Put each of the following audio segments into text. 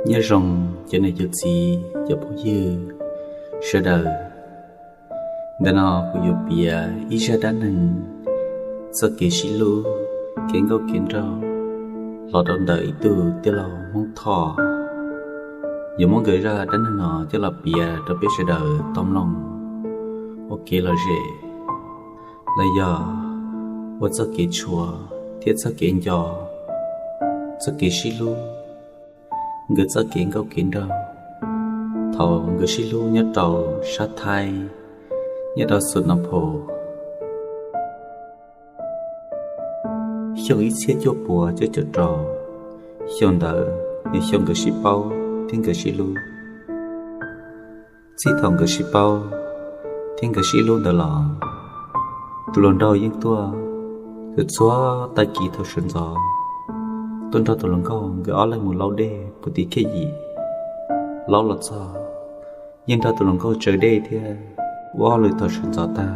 Nyob zoo cov niam cov txiv cov phooj ywg sawv daws. Ntawm no kuv yuav piav ib zaj dab neeg txoj kev sib hlub, kev nkauj kev nraug los rau ntawm ib tug tij laug Hmoob Thoj. Yuav muab nkawd zaj dab neeg no coj los piav rau peb sawv daws tau mloog ua kev lom zem, los yog ua txoj kev tshuav thiab txoj kev nco txoj kev sib hlub, nkawd txoj kev nkauj kev nraug thaum nkawd sib hlub nyob rau sab Thaib, nyob rau Xus Nas Phos. Xyoo ib txhiab cuaj puas cuaj caum rau, xyoo ntawd yog xyoo nkawd sib paub thiab nkawd sib hlub. Txij thaum nkawd sib paub thiab nkawd sib hlub ntawd los, tus hluas nraug yeej tuaj txhua txhua tag kis thaum sawv ntxov, tuaj nrog tus hluas nkauj nkawd ob leeg mus laub dej puag tim Khej Yim. Laub los txog, yeej nrog tus hluas nkauj tsaws dej thiab ua hauj lwm thaum sawv ntxov tag,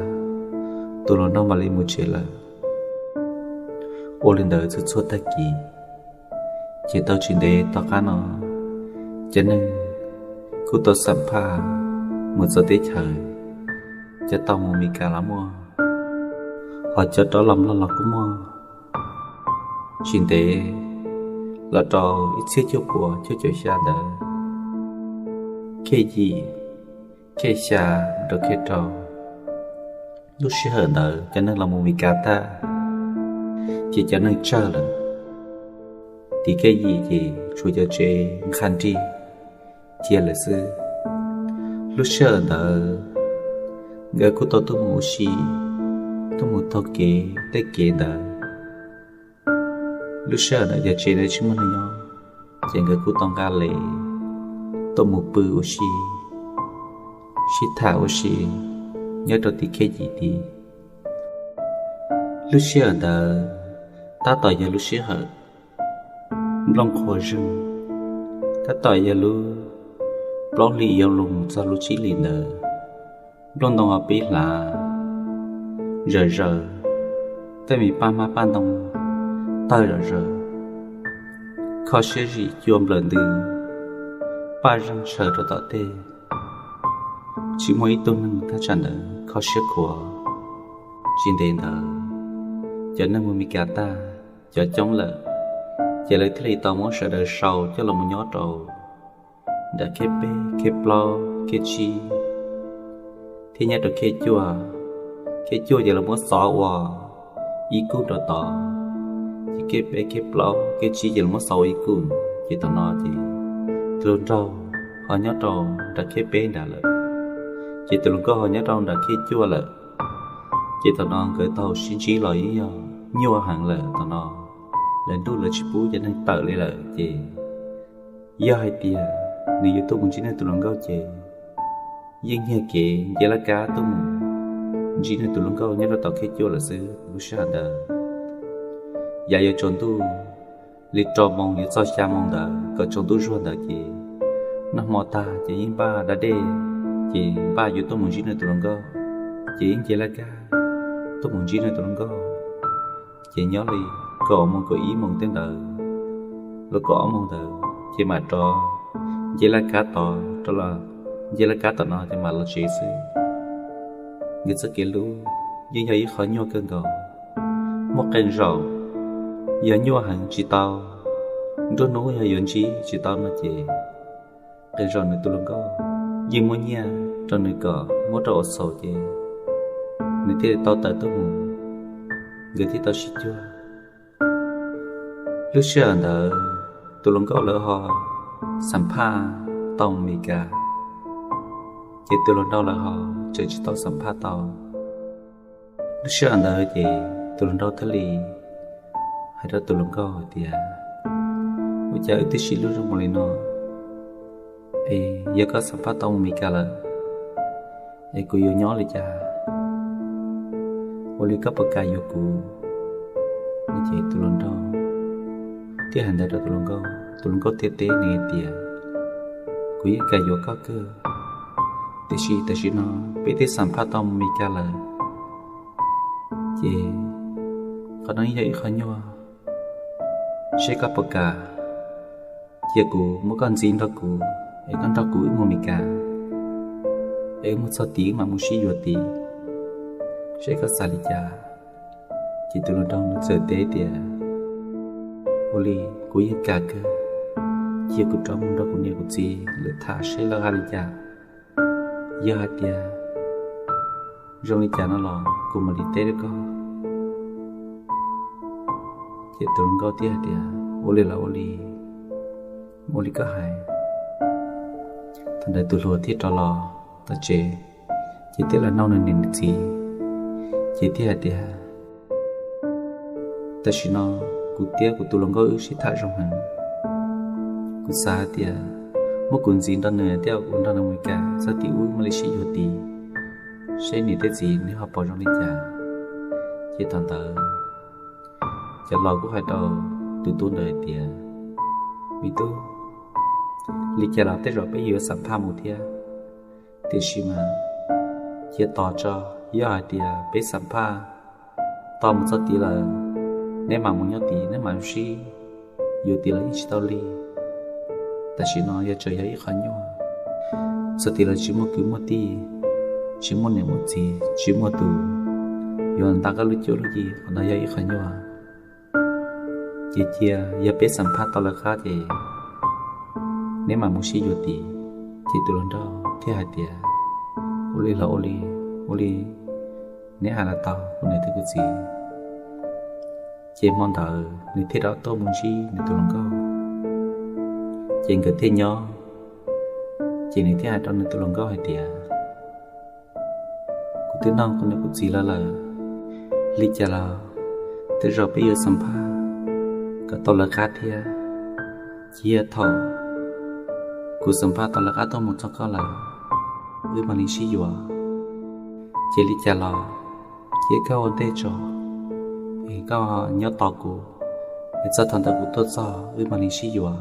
tus hluas nraug mam li mus tsev lawm. Ua li ntawd txhua txhua tag kis, ces tau tsis ntev tom qab no, cov neeg kuj tau xam phaj mus txog teb chaws, cov tau mus Mes Kas los muaj, ho cov rov los Nplog los kuj muaj. Tsis ntev los rau ib txhiab cuaj puas cuaj caum xya ntawd, Khej Yim, Khej Xya rau Khej Rau, lub sij hawm ntawd cov neeg los mus Mes Kas tag, ces cov neeg tsawg lawm. Tim Khej Yim ces tshuav cov tsev nqha nrig cia lawm xwb. Lub sij hawm ntawd nkawd kuj tau tuaj mus ua si, tuaj mus taug kev tej kev ntawd. Lub sij hawm ntawd cov tsev ntawd tsis muaj neeg nyob, ces nkawd kuj tau nqa les tuaj mus pw ua si, sib tham ua si nyob rau tim Khej Yim tid. Lub sij hawm ntawd tab tom yog lub sij hawm nplooj qhuav zeeg, tab tom yog lub plaub hlis yuav luag mus txog lub tsib hlis ntawd. Nplooj ntoo ho pib hlav zawm zaws, tej me paj hmab paj ntoo tawg zom zaws, kho siab zim cua nplawm ntws, paj zeeg tshaws rau tom tej. Tsis muaj ib tug neeg thaj tsam ntawd kho siab khuav. Tsis ntev ntawd, cov neeg mus Mes Kas tag, cov coob lawm, ces lawv thiaj li tau muab sawv daws sau coj los mus nyob rau nram Khej Peb, Khej Plaub, Khej Tsib, thiab nyob rau Khej Cuaj. Khej Cuaj ces lawv muab xov ua ib kuj rau tod, ces Khej Peb, Khej Plaub, Khej Tsib ces lawv muab xov ua ib kuj. Ces thaum no ces tus hluas nraug ho nyob rau nram Khej Peb nrad lawm, ces tus hluas nkauj ho nyob rau nram Khej Cuaj lawm. Ces thaum no nkawd tau sib ntsib los yeej yog nyuaj heev lawm. Thaum no lawv ntuj lawv tsis pub cov neeg tawm li lawm, ces yog hais tias nws yuav tuaj mus ntsib nws tus hluas nkauj ces yeej nyiag kev nce laj kab tuaj mus ntsib nws tus hluas nkauj nyob rau tom Khej Cuaj lawm xwb. Lub sij hawm ntawd yav yuav tsaus ntuj li rau moos yuav txog xya moos ntawd kom tsaus ntuj zuag ntawd ces noj hmo tag ces yeej npaj da dej, ces npaj yuav tuaj mus ntsib nws tus hluas nkauj, ces yeej nce laj kab tuaj mus ntsib nws tus hluas nkauj. Ces nyob li kaum moos kaum ib moos tej ntawd, los kaum ob moos ntawd ces mam rov nce laj kab tod rov los, nce laj kab tom no ces mam los tsev xwb. Nkawd txoj kev hlub yeej yog ib qho nyuaj kawg nkaus. Muaj qee zaum yog nyuaj heev tsis tau, nruab hnub yog yuav ntsib tsis tau no ces qee zaum nws tus hluas nkauj yeej muab nyiaj rau nws kom muab rau ua xaus ces nws thiaj li tau tawm tuaj mus, nkawd thiaj tau sib cuag. Lub sij hawm ntawd tus hluas nkauj lawv ho xam phaj tau Mes Kas, ces tus hluas nraug lawv ho tseem tsis tau xam phaj tau. Lub sij hawm ntawd ces tus hluas nraug thiaj li hais rau tus hluas nkauj hais tias, ua cas wb twb sib hlub zoo npaum li no, es yog koj xam phaj tau mus Mes Kas lawm, es kuv yuav nyob li cas? Ua li koj puas kam yuav kuv? No ces tus hluas nraug thiaj hais ntawd rau tus hluas nkauj, tus hluas nkauj thiaj teb nws hais tias, kuv yeej kam yuav koj kawg, tiam sis tam sim no peb twb xam phaj tau mus Mes Kas lawm, ces qhov no yog ib qho nyuaj, seb koj puas kam Cia kuv muab koj ntxiv nrog kuv, es koj nrog kuv wb mus Meskas, es wb mus txog tid wb mam mus sib yuav tid, seb koj xav li cas. Ces tus hluas nraug nws txawm teb tias, Ua li, kuv yeej kam kawg, cia kuv rov mus nrog kuv niam kuv txiv lawv tham seb lawv hais li cas. Yog hais tias zoo li cas no los kuv mam li teb rau koj. Ces tus hluas nkauj thiaj hais tias, Ua li los ua li, ua li koj hais. Thaum ntawd tus hluas thiaj rov los tom tsev, ces thiaj los nug nws niam nws txiv, ces thiaj hais tias, Tam sim no kuv thiab kuv tus hluas nkauj wb sib tham zoo heev. Kuv xav hais tias muab kuv ntxiv nrog nws thiab kuv nrog nws mus Meskas, txog tim ub mam li sib yuav tid, seb niam thiab txiv nws ho pom zoo li cas. Ces thaum ntawd cov laus kuj hais rau tus tub ntawd hais tias, Me tub, li cas los tej zaum peb yuav xam phaj mus thiab, tiam sis mas cia tos tso, yog hais tias peb xam phaj tau mus txog tid lawm, neb mam mus nyob tid, neb mam sib yuav tid los yeej tsis tau li. Tam sim no yog tseem yog ib qho nyuaj, txog tid los tsis muaj kwv muaj tij, tsis muaj niam muaj txiv, tsis muaj tus yuav nta koj lub cuab lub yig, qhov no yog ib qho nyuaj. Ces cia yog peb xam phaj tau lawv qab ces neb mam mus sib yuav tid. Ces tus hluas nraug thiaj hais tias, Ua li los ua li, ua li neb hais los tau kuv niam thiab kuv txiv. Ces hmo ntawd nws thiaj rov tuaj mus ntsib nws tus hluas nkauj, ces nkawd thiaj nyob. Ces nws thiaj hais rau nws tus hluas nkauj hais tias, Kuv twb nug kuv niam kuv txiv lawv lawm, li cas los tej zaum peb yuav xam phaj kom tau lawv qab thiab. Cia thaum kuv xam phaj tau lawv qab tuaj mus txog koj lawm, wb mam li sib yuav. Ces li cas los cia koj ua ntej tso, es koj nyob tos kuv, es txog thaum ntawd kuv tuaj txog wb mam li sib yuav.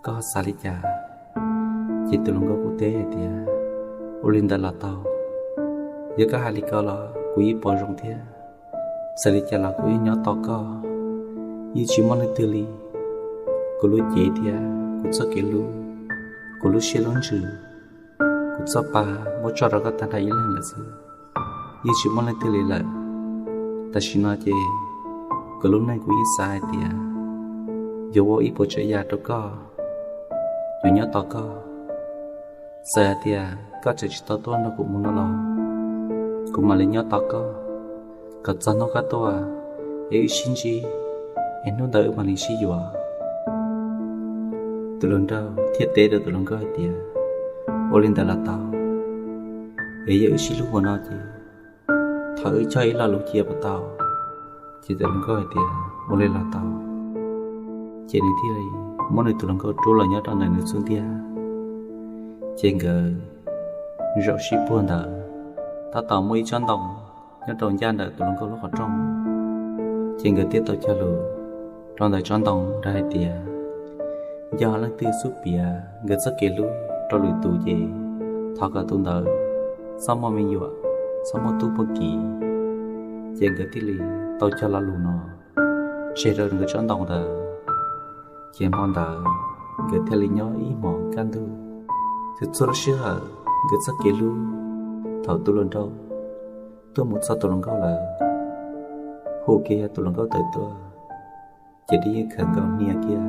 Koj xav li cas? Ces tus hluas nkauj kuj teb hais tias, Ua li ntawd los tau, yog koj hais li ko los kuv yeej pom zoo thiab. Txawm li cas los kuv yeej nyob tos koj, yeej tsis muaj leej twg li. Kuv lub cev thiab kuv txoj kev hlub, kuv lub siab lub ntsws, kuv txoj pa muab tso rau koj tag nrho ib leeg lawm xwb, yeej tsis muaj leej twg li lawm. Tam sim no ces kuv lub neej kuv yeej xav hais tias yuav ua ib puas tsav yam rau koj, yuav nyob tos koj. Txawm hais tias koj tseem tsis tau tuaj nrog kuv mus no los kuv mam li nyob tos koj, kom txog hnub koj tuaj es wb sib ntsib, es hnub ntawd wb mam li sib yuav. Tus hluas nraug thiaj teb rau tus hluas nkauj hais tias, Ua li ntawd los tau, es yog wb sib hlub ua no ces thov wb cog ib lo lus cia puas tau? Ces tus hluas nkauj hais tias, Ua li los tau. Ces nws thiaj li muab nws tus hluas nkauj rub los nyob rau ntawm nws xub ntiag. Ces nkawd zaum sib puag ntawd, tab tom muaj ib tsob ntoo nyob rau ncaj ntawm tus hluas nkauj lub qhov rooj. Ces nkawd thiaj tau cog lus rau ntawm tsob ntoo ntawd hais tias, Yog leej twg xub piav nkawd txoj kev hlub rau lwm tus ces thov kom tus ntawd txhob muaj me nyuam, txhob muaj tub muaj kiv. Ces nkawd thiaj li tau cog lo lus no tseg rau nkawd tsob ntoo ntawd. Ces hmo ntawd nkawd thiaj li nyob ib hmos kaj ntug. Txhua txhua lub sij hawm nkawd txoj kev hlub, thaum tus hluas nraug tuaj mus txog tus hluas nkauj lawm, hu kiag yog tus hluas nkauj tawm tuaj, ces yeej khaws nkaus hnia kiag,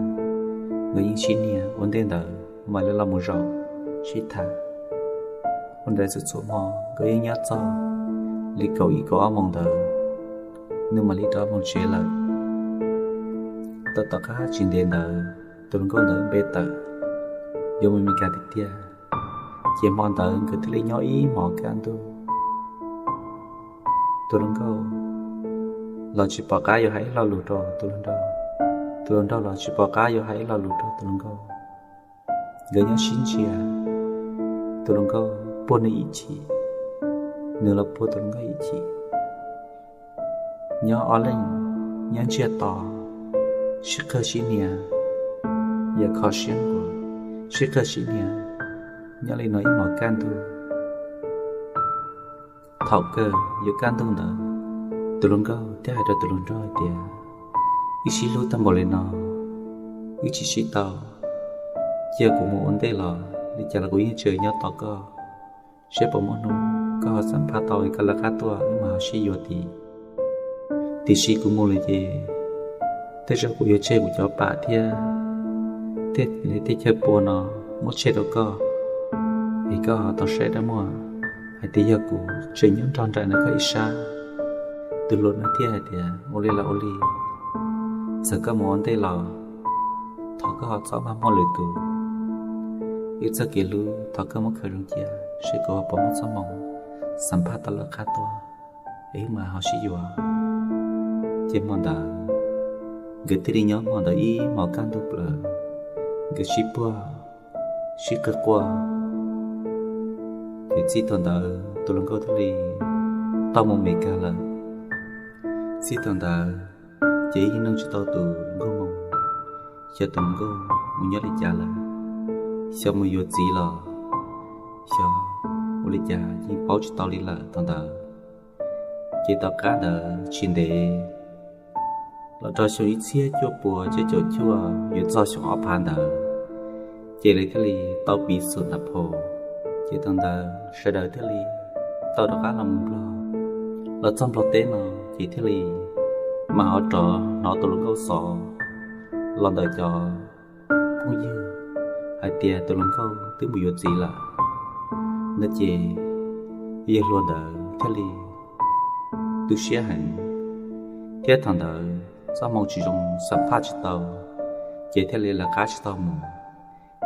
nkawd yeej sib hnia ua ntej ntawd mam li los mus zaum sib tham. Ua ntawd txhua txhua hmo nkawd yeej nyob txog li kaum ib kaum ob moos ntawd, nws mam li rov mus tsev lawm. Tau tom qab tsis ntev ntawd tus hluas nkauj ntawd npe tawm yuav mus Meskas tiag tiag. Ces hmo ntawd nkawd thiaj li nyob ib hmos kaj ntug. Tus hluas nkauj los tsis pom qab yuav hais ib lo lus rau tus hluas nraug, tus hluas nraug los tsis pom qab yuav hais ib lo lus rau tus hluas nkauj. Nkawd nyob sib ntsia, tus hluas nkauj puag nws ib chim, nws los puag tus hluas nkauj ib chim. Nyob ob leeg nyob ntsiag to, sib qawg sib hnia, yam kho siab nquas, sib qawg sib hnia nyob li no ib hmos kaj ntug. Thaum kawg yuav kaj ntug ntawd, tus hluas nkauj thiaj hais rau tus hluas nraug hais tias, Wb sib hlub tag npaum li no, wb tsis sib tau, Cia kuv mus ua ntej los li cas los kuv yeej tseem nyob tos koj, saib puas muaj hnub koj ho xam phaj tau es koj lawv qab tuaj wb mam ho sib yuav tid. Tiam sis kuv mus lawm ces tej zaum kuv yuav tseg kuv cov pam thiab tej chaw pua no muab tseg rau koj, es koj ho tau saib dab muaj hais tias yog kuv tseem nyob nrog nraim ntawm koj ib sab. Tus hluas no thiaj hais tias ua li los ua li, txawm koj mus ua ntej los thov koj ho txhob maj muag lwm tus. Wb txoj kev hlub thov koj muab khaws zoo cia, saib kuv ho puas muaj txoj hmoo xam phaj tau lawv qab tuaj es wb mam ho sib yuav. Ces hmo ntawd nkawd thiaj li nyob hmo ntawd ib hmos kaj ntug plaws, nkawd sib puag sib qw quaj. Ces txij thaum ntawd tus hluas nkauj thiaj li tau mus Mes Kas lawm. Txij thaum ntawd ces wb yeej nrog tsis tau tus hluas nkauj mus, xyov tus hluas nkauj mus nyob li cas lawm, xyov mus yuav txiv los xyov ua li cas yeej paub tsis tau li lawm thaum ntawd. Ces tom qab ntawd tsis ntev los rau xyoo ib txhiab cuaj puas cuaj caum cuaj yuav txog xyoo ob phav ntawd, ces lawv thiaj li tau piv xus nab phos. Ces thaum ntawd sawv daws thiaj li tau rov qab los mus Nplog. Los txog Nplog teb no ces thiaj li mam ho rov hnov tus hluas nkauj xov los ntawm cov phooj ywg hais tias tus hluas nkauj twb mus yuav txiv lawm no ces yawg hluas ntawd thiaj li tu siab heev, thiab thaum ntawd txoj hmoo tsis zoo xam phaj tsis tau, ces thiaj li lawv qab tsis tau mus.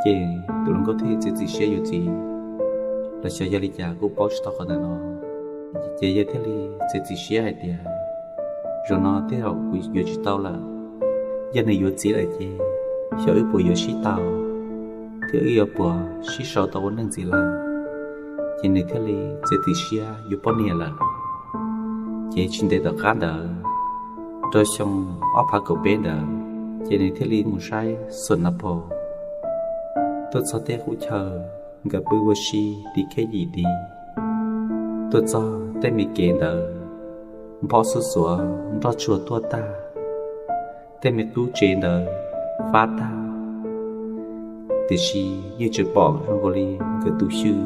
Ces tus hluas nkauj thiaj txiav txim siab yuav txiv los xyov yog li cas kuj paub tsis tau qhov ntawm no. Ces yawg thiaj li txiav txim siab hais tias zaum no tej zaum kuv yuav tsis tau lawm. Yog nws yuav txiv lawm ces xyov wb puas yuav sib tau, thiab wb yuav puas sib sau tau ua neej ntxiv lawm. Ces nws thiaj li txiav txim siab yuav poj niam lawm. Ces tsis ntev tom qab ntawd, rau xyoo ob phav kaum peb ntawd, ces nws thiaj li mus saib xus nab phos tuaj txog tej qub chaw nkawd pw ua si tim khej yim tid, tuaj txog tej me kev ntawd nphob xuj xuav nroj tsuag tuaj tag, tej me tub tsev ntawd fab tag. Tiam sis yeej tseem pom zoo nkaus li nkawd tus xyw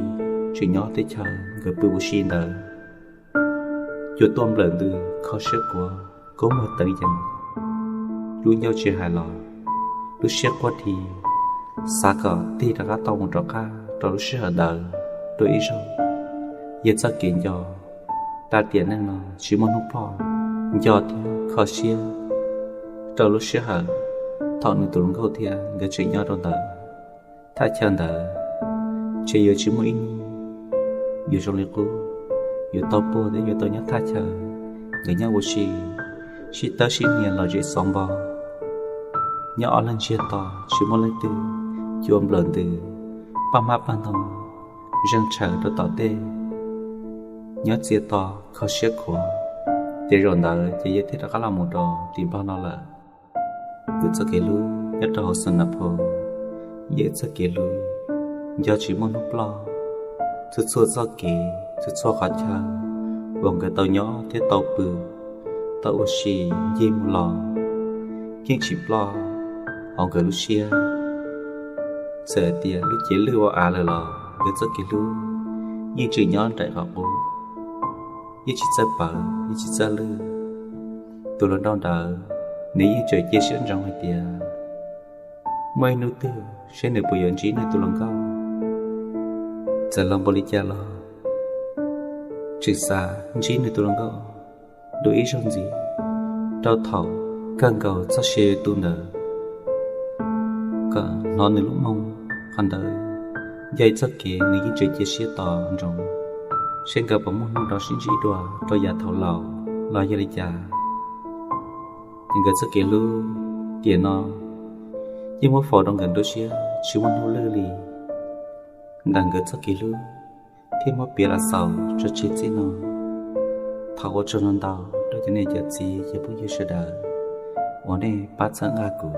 tseem nyob teb chaws nkawd pw ua si ntawd. Cua tuaj nplawm ntws kho siab khuav, kua muag teev yees, lub ncauj tsis hais los lub siab quaj dhi, xav kom tig rov qab tau mus rov qab rau lub sij hawm ntawd dua ib zaug. Yog txoj kev nco tag tiam neej no tsis muaj hnub ploj, nco thiab kho siab rau lub sij hawm thaum nws tus hluas nkauj thiab nkawd tseem nyob rau ntawd. Thaj chaw ntawd ntshe yuav tsis muaj ib hnub yuav zoo li qub, yuav tau puag thiab yuav tau nyob thaj chaw nkawd nyob ua si, sib tawb sib nias los zem xauv npo, nyob ob leeg ntsiag to tsis muaj leej twg, cua nplawm ntws, paj hmab paj ntoo zeeg tshaws rau tom tej, nyob txias to kho siab khuav. Ces zaum ntawd ces yawg thiaj rov qab los mus rau tim Nplog no lawm. Nkawd txoj kev hlub nyob rau hauv xus nab phos, yog ib txoj kev hlub nco tsis muaj hnub ploj. Txhua txhua txoj kev, txhua txhua qhov chaw uas nkawd tau nyob thiab tau pw, tau ua si ncig mus los, yeej tsis ploj hauv nkawd lub siab. Txawm hais tias lub cev lwj ua av lawm los nkawd txoj kev hlub yeej tseem nyob nraim qhov qub, yeej tsis txawj pawv yeej tsis txawj lwj. Tus hluas nraug ntawd nws yeej tseem cia siab ntsoov hais tias muaj ib hnub twg seb nws puas yuav ntsib nws tus hluas nkauj. Txawm los npaum li cas los tseem xav ntsib nws tus hluas nkauj dua ib zaug ntxiv, rau thaum kawg nkaus txoj sia yuav tu ntawd, kom hnov nws lub moo. Qhov ntawd yog ib txoj kev nws yeej tseem cia siab tos ntsoov, seb nkawd puas muaj hnub rov sib ntsib dua rau yav thaum laus los yog li cas. Nkawd txoj kev hlub tiam no yeej muab faus rau nkawd nruab siab tsis muaj hnub lwj li. Ntawm nkawd txoj kev hlub thiaj muab piav los xaus tso tseg txij no. Thov ua tsaug ntau ntau rau cov niam cov txiv cov phooj ywg sawv daws uas nej pab txhawb nqa kuv.